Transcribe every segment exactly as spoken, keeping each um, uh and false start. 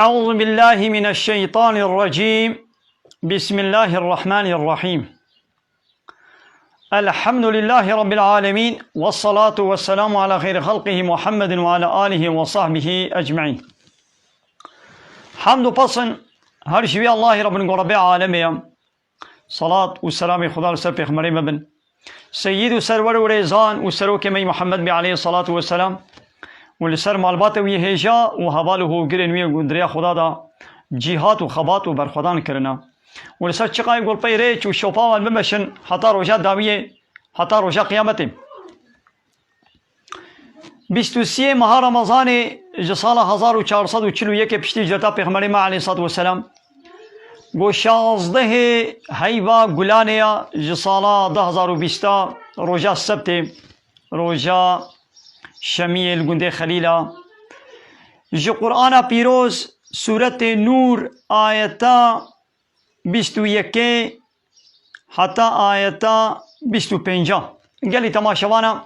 أعوذ بالله من الشيطان الرجيم. بسم الله الرحمن الرحيم. الحمد لله رب العالمين، والصلاة والسلام على خير خلقه محمد وعلى آله وصحبه أجمعين. Hamd û pesn her ji wî Allahî Rabbin ku Rabbê alemê ye. Salat û selamê Xuda li ser pêxemberê me bin. Seyyid û serwer û rêzan û serokê me yî Muhammed bî aleyhî salatu we selam û li ser malbata wî hêja û heval û hogirên wî ku di rêya Xuda de cîhat û xebat û berxwedan kirine û li ser çiqayê ku li pey rêç û şopa wan bimeşin heta roja dawiyê, heta roja qiyametê. Bîst û siyê meha Remezanê ji sala hezar û çar sed û çil û yekê piştî hicreta Pêxemberê me aleyhissalatu vesselam, ku şazdehê heyva Gulanê ya ji sala du hezar û bîsta, roja Sebtê, roja Şemiyê li gundê Xelîla, ji Qur'ana Pîroz, Sûretê Nûr, ayeta bîst û yekê heta ayeta bîst û pênca. Gelî temaşevana,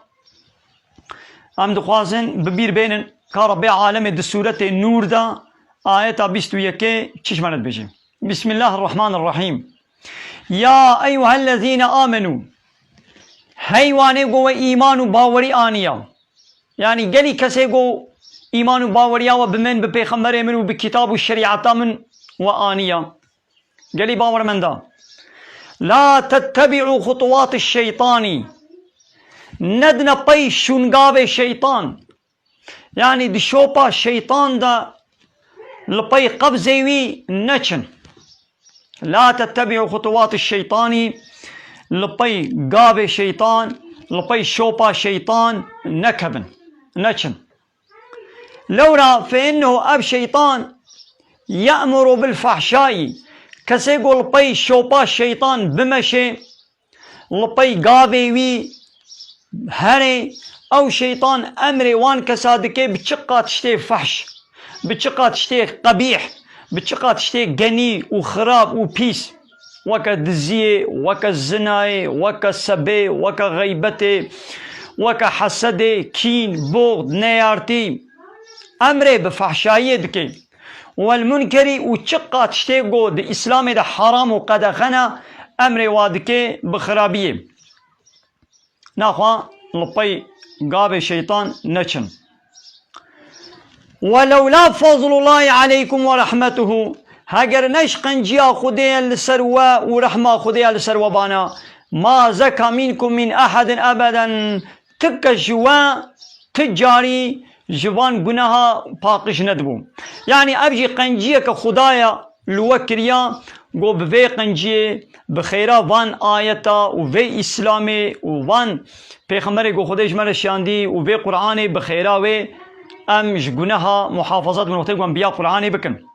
em dixwazin bi bîr bênin ka Rebbê alemê di sûretê Nûr de ayeta bîst û yekê çi ji me re dibêje. Bismillahirrahmanirrahîm. Ya eyyuhellezîne amenû. Hey wanê ku we îman û bawerî aniya. Yanî gelî kesê ku îman û baweriya we bi min, bi pêxemberê min û bi kitab û şerîeta min we aniya. Gelî bawermenda. La tettebi'u xutuwatiş şeytanî. Nedine pey şûngavê şeytan. Yanî di şopa şeytan de li pey qevzê wî neçin. La tettebi'u xutuwatiş şeytanî, li pey gavê şeytan, li pey şopa şeytan nekevin, neçin. Lewra fe innehu, ev şeytan, ye'muru bil fahşayî, kesê ku li pey şopa şeytan bimeşê, li pey gavê wî herê, ew şeytan emrê wan kesa dike bi çiqa tiştê fehş, bi çiqa tiştê qebîh, bi çiqa tiştê genî û xirab û pîs. Weke diziyê, weke zinayê, weke sebê, weke xeybetê, weke hesedê, kîn, buxd, neyartî. Emrê bi fehşayiyê dike. Wel munkerî û çiqa tiştê ku di Îslamê de heram û qedexe ne, emrê wa dike bi xirabiyê. Naxwe li pey gavê şeytan neçin. Welewla fazlullahi aleykum ve rahmetuhu. Heger ne ji qenciya Xwedê ye li ser we û rehma Xwedê ye li ser we bana, ma zeka minkum min ehedin ebeden. Ti kes ji we ti carî ji van guneha paqij nedibû. Yanî ev jî qenciyeke Xuda ye li we kiriya, ku bi vê qenciyê, bi xêra van ayeta û vê Îslamê û van pêxemberê ku Xwedê ji me re şiyandî û vê Qur'anê, bi xêra wê em ji guneha muhafaza dibin wextê ku em biya Qur'anê bikin.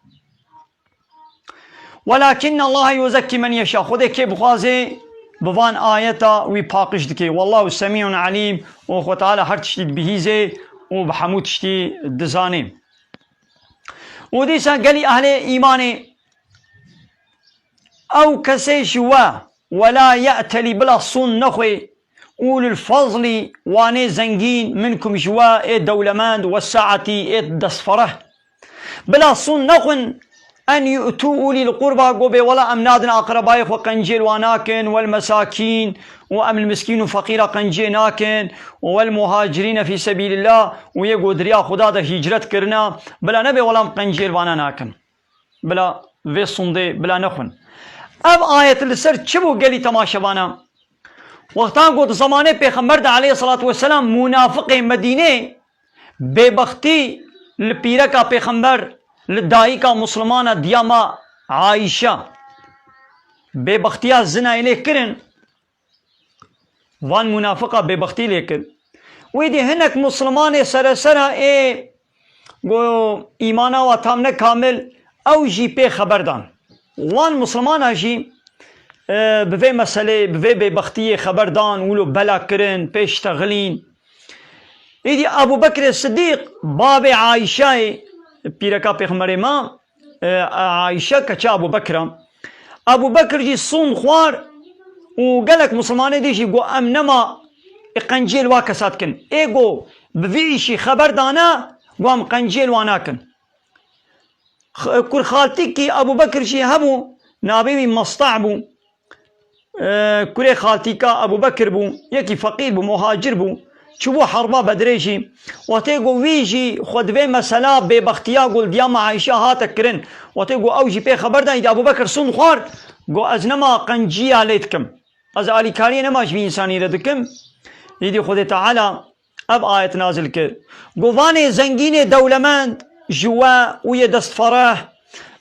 Welakinne Allahe yuzekkî men yeşa. Xwedê kê bixwaze bi van ayeta wî paqij dike. Wallahu semî'un alîm. Û Xwe Teala her tiştî dibihîze û bi hemû tiştî dizane. Û dîsa gelî ehlê îmanê, ew kesê ji we, wela ye'telî, bila sûn nexwe, ulul fazlî, wanê zengîn, minkum, ji we, ê dewlemend, we saetî, ê destfereh. Bila sûn nexwin, en yu'tû ulîl qurba, go bê wela em nadin aqrebayê xwe, qenciyê li wan nakin, wel mesakîn, û em li miskîn û feqîra qenciyê nakin, û wel muhacirîne fî sebîlillah, û yê go di riya Xuda de hîcret kirina, bila nebe wela em qenciyê li vana nakin. Bila vê sûndê bila nexwin. Ev ayet li ser çi bû gelî temaşevana? Wextan ku di zemanê Pêxember de aleyhissalatu vesselam munafiqê Medînê bêbextî li pîreka Pêxember, li dayika Muslimana diya me Ayşe, bêbextiya zinayê lê kirin, van munafiqa bêbextî lê kir. Wê dî hinek Muslimanê seresera ê go îmana wa tam ne kamil, ew jî pê xeber dan. Wan Muslimana jî, e, bi vê meselê, bi vê bêbextiyê xeber dan, wilo bela kirin, pê ştexilîn. Êdî Ebû Bekrê Sidîq, babê Ayşayê, pîreka Pêxemberê me, e, Ayşe keça Ebû Bekr e. Ebû Bekr jî sûn xwar û gelek Muslimanê dî jî got, em nema ê qenciyê li wa kesa dikin. Ê got, bi vî îşî xeber dane, got, em qenciyê li wa nakin. X-, kurxaltîkî Ebû Bekir jî hebû, navê wî Mesteh bû. E, kurê xaltîka Ebû Bekir bû, yekî feqîr bû, muhacir bû. Çûbû herba Bedrê jî. Wextê ku wî jî xwe di vê mesela bêbextiya ku li diyama Ayşe hate kirin, wextê ku ew jî pê xeber da, îdî Ebû Bekir sund xwar, got, ez nema qenciya lê dikim. Ez alîkariyê nema ji vî însanî re dikim. Îdî Xwedê Teala ev ayet nazil kir. Got, vanê zengînê dewlemend ji we û yê destfereh,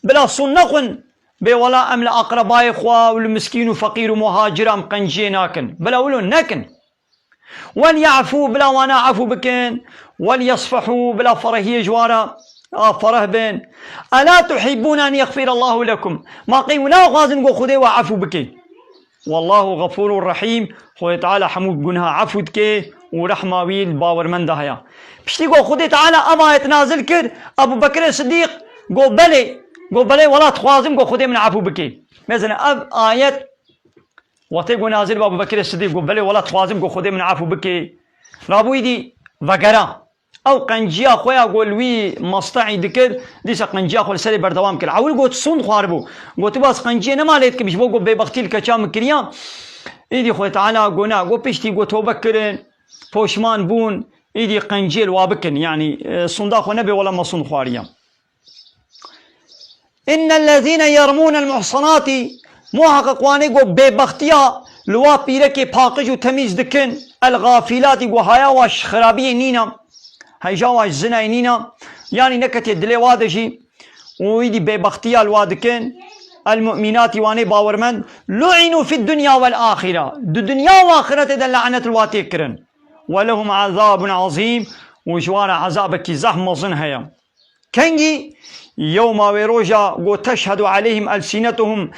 bila sund nexwin, bê wela em li aqrebayê xwe û li miskîn û feqîr û muhacir em qenciyê nakin. Bila wilo nekin. Wel ya'fû, bila wana efû bikin. Wel yasfehû, bila ferehiyê ji wan re, a, fereh bin. Ela tuhibbûne en yexfirallahu lekum. Ma qey wina xwazin ku Xwedê we efû bike? Wallahu gafûrun rahîm. Xwedê Teala hemû gunha efû dike û rehma wî li bawermenda heye. Piştî ku Xwedê Teala ev ayet nazil kir, Ebû Bekirê Sidîq got, belê, got, belê, wela dixwazim ku Xwedê min efû bike. Mezin ev ayet Wextê ku nazil bû, Ebû Bekirê Sidîq got, belê wela dixwazim ku Xwedê min efû bike. Rabû îdî vegera. Ew qenciya xwe ya ku li wî Mestehî dikir, dîsa qenciya xwe li serê berdewam kir. Ewil got, sund xwaribû. Gotibû, ez qenciyê nema lê dikim, ji bo ku bêbextî li keça min kiriya. Îdî Xwedê Teala got, na, got, piştî got, tobe kirin, poşman bûn, îdî qenciyê li wa bikin. Yanî, e, sunda xwe nebe, wela me sund xwariya. Innellezîne yermûnel muhsanatî, muhaqiq wanê ku bêbextiya li wa pîrekê paqij û temîz dikin, el gafîlatî, ku haya wa ji xirabiyê nîne, heyja wa ji zinayê nîne, yanî neketiye dilê wa de jî, û îdî bêbextiya li wa dikin, el mu'mînatî, wanê bawermend, lu'inû fid dunya wel axîre, di dinya û axiretê de lanet li wa tê kirin. Welehum azabun azîm, û ji wan re ezabekî zehf mezin heye. Kengî? Yewma, wê roja ku teşhedu aleyhim elsinetuhum,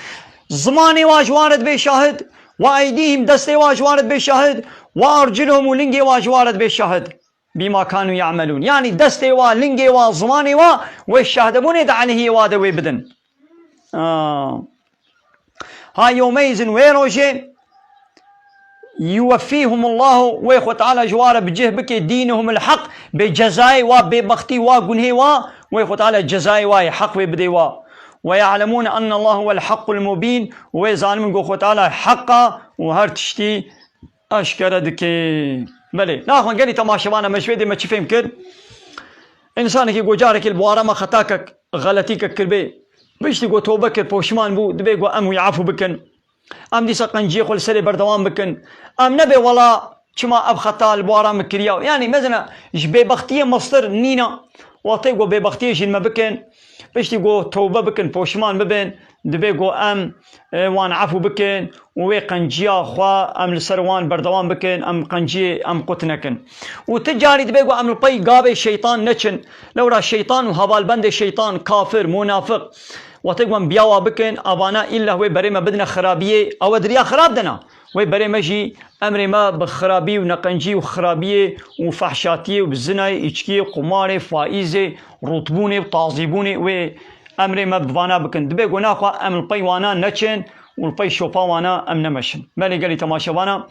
zimanê wa ji wan re dibe şahid, we eydîhim, destê wa ji wan re dibe şahid, we erculuhum, û lingê wa ji wan re dibe şahid. Bîma kanu ye'melûn. Yanî destê wa, lingê wa, zimanê wa, wê şahdebûnê di aleyhiyê wa de wê bidin. Aa. Ha yewmeyizin, wê rojê, yuweffîhumullahu, wê Xwe Teala ji wa re bi cih bike, dînuhumul heq, bê cezayê wa bêbextî, wa gunhê wa, wê Xwe Teala cezayê wa yê heq wê bidê wa. Ve ya'lemûne ennallaha huwel haqqul mubîn, wê zanin ku Xwe Teala heq a û her tiştî eşkere dike. Belê, naxwe gelî temaşevana me ji vê dê me çi fêm kir? Însanekî ku carekê li bi wara me xetakek, xeletîkek kiribê, piştî ku tobe kir, poşiman bû, dibê ku em wî efû bikin. Em dîsa qenciyê xwe li serê berdewam bikin. Em nebê wela çima ev xeta li bi wara min kiriya. Yanî mezina ji bêbextiyê mestir nîne. Wextê ku bêbextiyê jî li me bikin, piştî ku tewbe bikin, poşiman bibin, dibê ku em, e, wan efû bikin û wê qenciya xwe em li ser wan berdewam bikin, em qenciyê em qut nekin. Û ti carî dibê ku em li pey gavê şeytan neçin. Lewra şeytan û hevalbendê şeytan, kafir, munafiq, wextê ku em biya wa bikin, evana îlla wê berê me bidine xirabiyê, ew e di riya xirab de ne. Wê berê me jî emrê me bi xirabî û neqencî û xirabiyê û fehşatiyê û bi zinayê, îçkiyê, qumarê, faîzê, rûtbûnê û tazîbûnê, wê emrê me bi vana bikin. Dibê ku naxwe em li pey wana neçin û li pey şopa wana em nemeşin. Belê gelî temaşevana,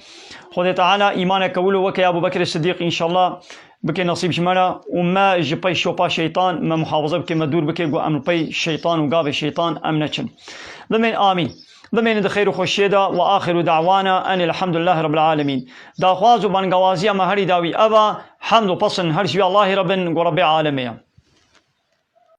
Xwedê Teala îmaneke wilo weke ya Ebû Bekirê Sidîq înşallah bike nesîb ji me re û me ji pey şopa şeytan me muhafaza bike, me dûr bike, ku em li pey şeytan û gavê şeytan em neçin. Bimên amîn. Bimênin di xêr û xweşiyê de. Ve axiru da'wana enil hamdulillahi rabbil alemin. Daxwaz û bangawaziya me herî dawî ev e, hemd û pesn her ji wî Allahî re bin, ku Rebbê alemê ye.